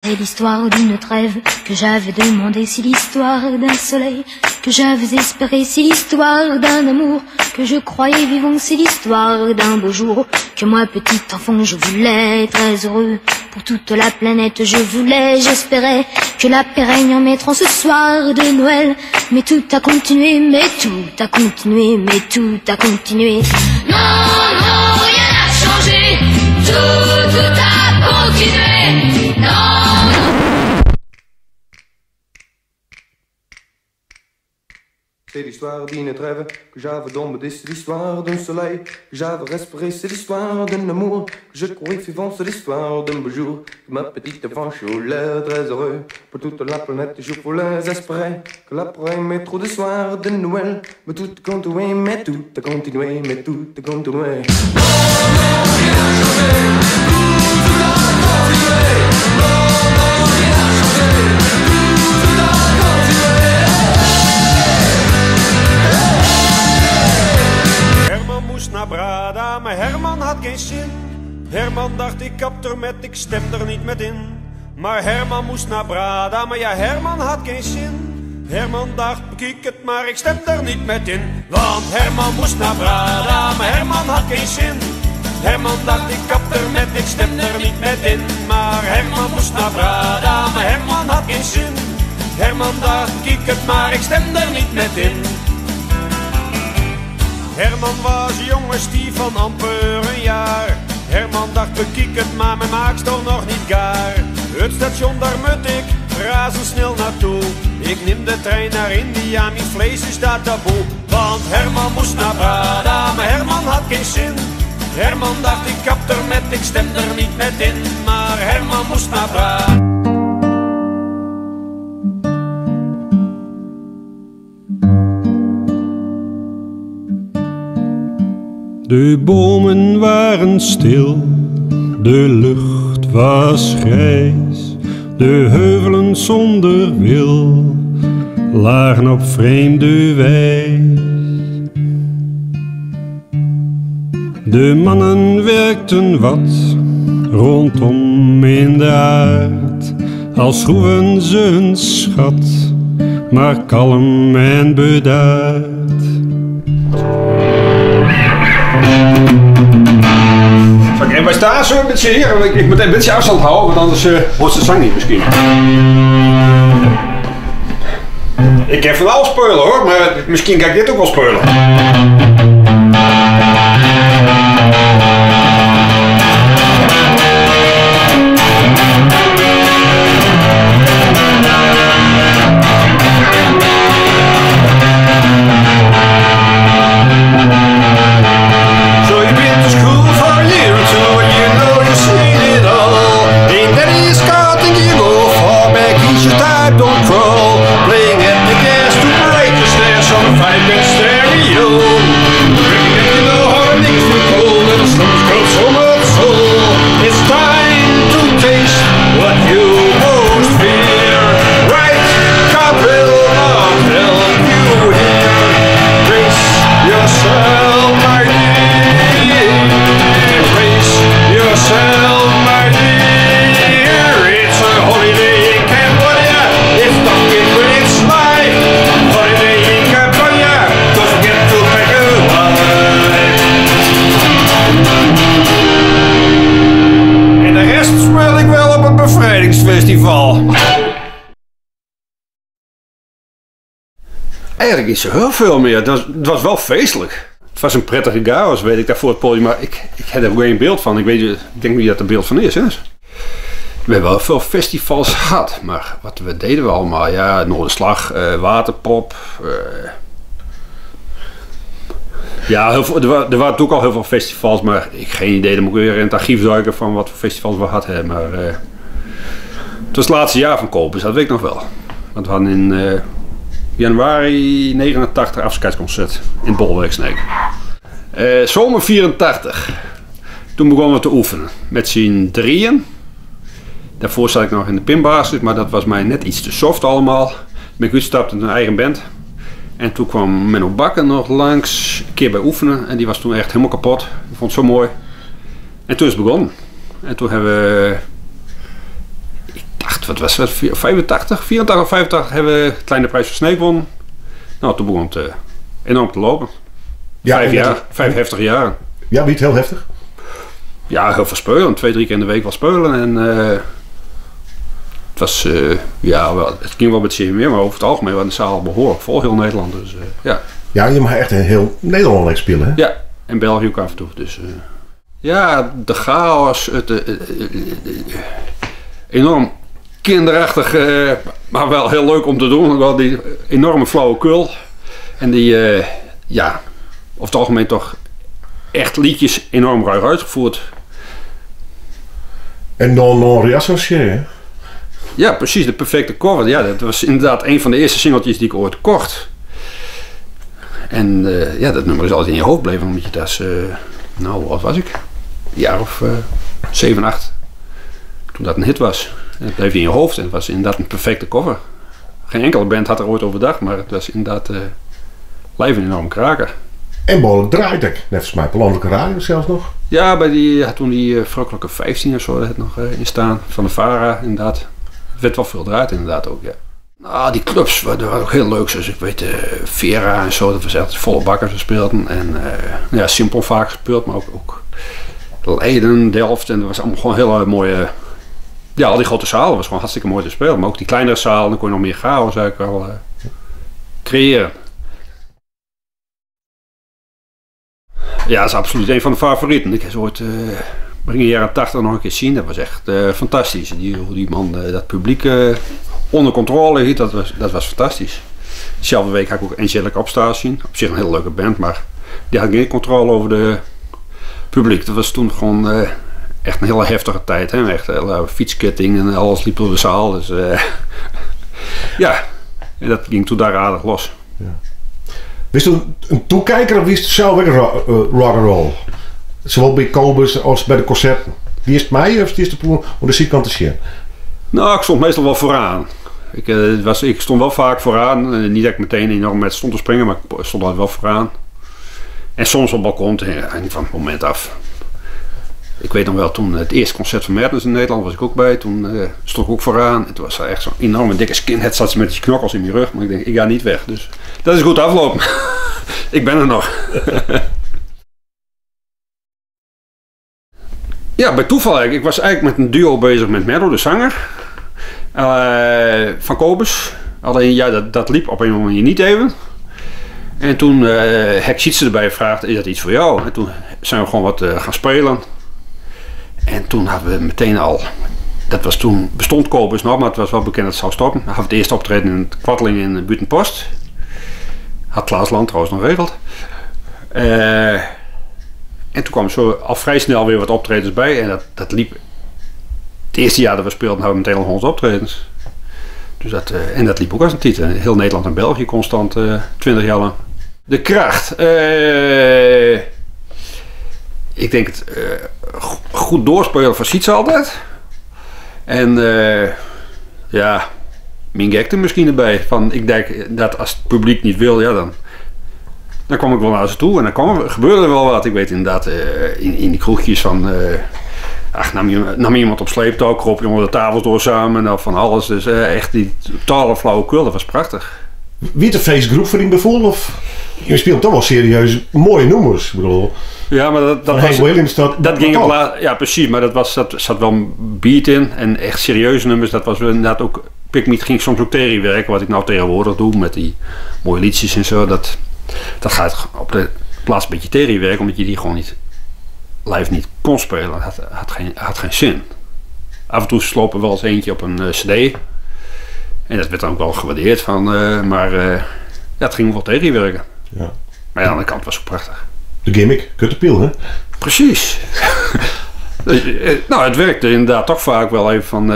C'est l'histoire d'une trêve que j'avais demandé, c'est l'histoire d'un soleil que j'avais espéré, c'est l'histoire d'un amour que je croyais vivant, c'est l'histoire d'un beau jour que moi, petit enfant, je voulais très heureux. Pour toute la planète, je voulais, j'espérais que la paix règne en mettant ce soir de Noël. Mais tout a continué, mais tout a continué, mais tout a continué. Non, non, rien n'a changé, tout, tout a continué. Non. C'est l'histoire d'une trêve que j'avais demandé, c'est l'histoire d'un soleil que j'avais espéré, c'est l'histoire d'un amour que je croyais vivant, c'est l'histoire d'un beau jour que ma petite enfant je très heureux. Pour toute la planète, je voulais espérer que la premier trop de soir de Noël, mais tout a continué, mais tout a continué, mais tout a continué. Herman moest naar Brada, maar Herman had geen zin. Herman dacht ik kap er met, ik stem er niet met in. Maar Herman moest naar Brada, maar ja Herman had geen zin. Herman dacht bekijk het maar, ik stem er niet met in. Want Herman moest naar Brada, maar Herman had geen zin. Herman dacht ik kap er met, ik stem er niet met in. Maar Herman moest naar Brada, maar Herman had geen zin. Herman dacht kijk het maar, ik stem er niet met in. Herman was jongens die van amper een jaar. Herman dacht bekijk het maar, mijn maak toch nog niet gaar. Het station daar moet ik razendsnel naartoe. Ik neem de trein naar India, mijn vlees is daar taboe. Want Herman moest naar Brada, maar Herman had geen zin. Herman dacht ik kap er met, ik stem er niet met in. Maar Herman moest naar Brada. De bomen waren stil, de lucht was grijs, de heuvelen zonder wil lagen op vreemde wijs. De mannen werkten wat rondom in de aard, als schroeven ze hun schat, maar kalm en bedaard. En wij staan zo een beetje hier. Ik, ik moet een beetje afstand houden, want anders uh, hoort ze zang niet misschien. Ik heb van alles speulen hoor, maar misschien kan ik dit ook wel speulen. So you've been to school for a year or two and you know you've seen it all. Ain't any scar thing you go far back, he's your type, don't crawl. Playing at the gas to break the stairs on a 5-bit stereo. Drinking and you know how it makes feel cold and the slumber's got so much soul. It's time to taste what you most fear. Right, God will not help you here. Brace yourself, my dear. Brace yourself, my dear. It's a holiday in Cambodia. It's not good, but it's life. Holiday in Cambodia. Don't forget to pack a wife. En de rest speel ik wel op het bevrijdingsfestival. Eigenlijk niet zo heel veel meer. Het was, het was wel feestelijk. Het was een prettige chaos, weet ik, daar voor het podium. Maar ik, ik heb er ook geen beeld van. Ik, weet, ik denk niet dat er beeld van is. Hè? We hebben wel veel festivals gehad. Maar wat we deden we allemaal? Ja, Noorderslag, uh, Waterpop. Uh, ja, heel veel, er, waren, er waren natuurlijk al heel veel festivals. Maar ik geen idee. Dan moet ik weer in het archief duiken van wat voor festivals we hadden. Maar uh, het was het laatste jaar van Kolpers, dat weet ik nog wel. Want we hadden in januari 89 afscheidsconcert in Bolwerksneek. Uh, zomer 84. Toen begonnen we te oefenen. Met z'n drieën. Daarvoor zat ik nog in de pinbasis, maar dat was mij net iets te soft allemaal. Ben ik uitgestapt in een eigen band. En toen kwam Menno Bakker nog langs, een keer bij oefenen. En die was toen echt helemaal kapot. Ik vond het zo mooi. En toen is het begonnen. En toen hebben we, ik dacht Wat was het? 85, 84 of 85 hebben we het Kleine Prijs van Sneek won. Nou, toen begon het enorm te lopen. Ja, 5 en jaar, 5 heftige jaren. Ja, wie het heel heftig? Ja, heel veel spelen. 2, 3 keer in de week wel spelen. En het was, ja, wel, het ging wel met zeer meer, maar over het algemeen was de zaal behoorlijk vol, heel Nederland. Dus ja. Ja, je mag echt in heel Nederland spelen, hè? Ja, en België ook af en toe. Dus ja, de chaos, het enorm kinderachtig, maar wel heel leuk om te doen. Wel die enorme flauwekul. En die, ja, over het algemeen toch echt liedjes enorm ruig uitgevoerd. En non, non reassocié, hè? Ja, precies, de perfecte cover. Ja, dat was inderdaad een van de eerste singeltjes die ik ooit kocht. En ja, dat nummer is altijd in je hoofd gebleven, omdat je dat is, nou, wat was ik? Een jaar of 7, 8. Toen dat een hit was. En het bleef in je hoofd en het was inderdaad een perfecte cover. Geen enkele band had er ooit over gedacht, maar het was inderdaad live een enorme kraker. En behoorlijk draait ik, net volgens mij op de landelijke radio zelfs nog. Ja, bij die, had toen die Vrolijke 15 of zo het nog in staan. Van de VARA inderdaad. Het werd wel veel draait inderdaad ook, ja. Nou, die clubs waren ook heel leuk. Zoals ik weet, Vera en zo, dat was echt volle bakken ze speelden. En ja, Simpel vaak gespeeld, maar ook Leiden, Delft. En dat was allemaal gewoon hele mooie... Ja, al die grote zalen was gewoon hartstikke mooi te spelen. Maar ook die kleinere zalen, dan kon je nog meer chaos eigenlijk wel creëren. Ja, dat is absoluut een van de favorieten. Ik heb ze ooit begin jaren 80 nog een keer zien. Dat was echt fantastisch. Hoe die man dat publiek onder controle hield, dat was fantastisch. Dezelfde week had ik ook Angelic Upstarts zien. Op zich een hele leuke band, maar die had geen controle over de publiek. Dat was toen gewoon echt een hele heftige tijd. Hè? Echt een hele fietsketting en alles liep door de zaal. Dus ja, en dat ging toen daar aardig los. Ja. Wist u een toekijker of wist zelf ook rock and roll? Zowel bij Kobus als bij de concerten. Wie is het mij of wie is de poel om de zijkant te zien? Nou, ik stond meestal wel vooraan. Ik stond wel vaak vooraan. Niet dat ik meteen enorm met stond te springen, maar ik stond altijd wel vooraan. En soms op het balkon, hangt van het moment af. Ik weet nog wel, toen het eerste concert van Madness in Nederland was ik ook bij. Toen stond ik ook vooraan. En toen was er echt zo'n enorme dikke skinhead, zat ze met die knokkels in mijn rug. Maar ik denk, ik ga niet weg. Dus dat is goed aflopen. Ik ben er nog. Ja, bij toeval eigenlijk. Ik was eigenlijk met een duo bezig met Merlo, de zanger. Van Kobus. Alleen ja, dat liep op een of andere manier niet even. En toen heb ik Sietse erbij gevraagd, is dat iets voor jou? En toen zijn we gewoon wat gaan spelen. En toen hadden we meteen al, dat was toen, bestond Kobus nog, maar het was wel bekend dat het zou stoppen. Dan hadden we het eerste optreden in het Kwarteling in de Buitenpost. Had Klaas Land trouwens nog geregeld. En toen kwam zo al vrij snel weer wat optredens bij. En dat liep. Het eerste jaar dat we speelden hadden we meteen al 100 optredens. Dus en dat liep ook als een titel. Heel Nederland en België constant 20 jaar lang. De kracht. Ik denk het goed doorspelen van Sietse altijd. En ja, mijn gek er misschien erbij. Van, ik denk dat als het publiek niet wil, ja, dan kwam ik wel naar ze toe en dan gebeurde er wel wat. Ik weet inderdaad in die kroegjes van... ach, nam iemand op sleeptouw, kroop je onder de tafels door samen en van alles. Dus echt die totale flauwekul, dat was prachtig. Wie de feestgroep voor die bijvoorbeeld? Of je speelt toch wel serieus mooie nummers, ik bedoel. Ja, maar dat Van Hank was Williams, dat ging dat op la-, ja, precies, maar dat zat wel een beat in en echt serieuze nummers. Dat was inderdaad ook. Pigmeat ging soms ook tegen werken, wat ik nou tegenwoordig doe met die mooie liedjes en zo. Dat gaat op de plaats een beetje tegen werken, omdat je die gewoon niet live niet kon spelen. Dat had geen zin. Af en toe slopen we wel eens eentje op een cd. En dat werd dan ook wel gewaardeerd van, maar ja, het ging wel tegen werken. Ja. Maar ja, aan de andere kant was het prachtig. De gimmick, kuttepiel, hè? Precies. Dus het werkte inderdaad toch vaak wel even van,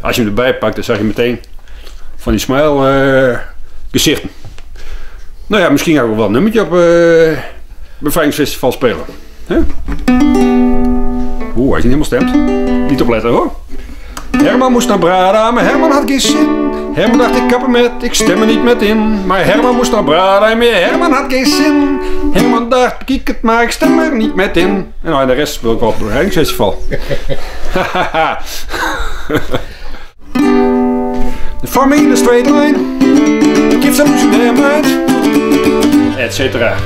als je hem erbij pakt, dan zag je meteen van die smile gezichten. Misschien ga ik ook wel een nummertje op Bevrijdingsfestival spelen. Hè? Oeh, hij is niet helemaal stemt. Niet opletten hoor. Herman moest naar Brada, maar Herman had geen zin. Herman dacht ik kap er met, ik stem er niet met in. Maar Herman moest naar Brada, maar Herman had geen zin. Herman dacht, kijk het maar, ik stem er niet met in. En de rest speel ik wel op het Bevrijdingsfestival. For me the straight line keeps them losing their mind. Et cetera.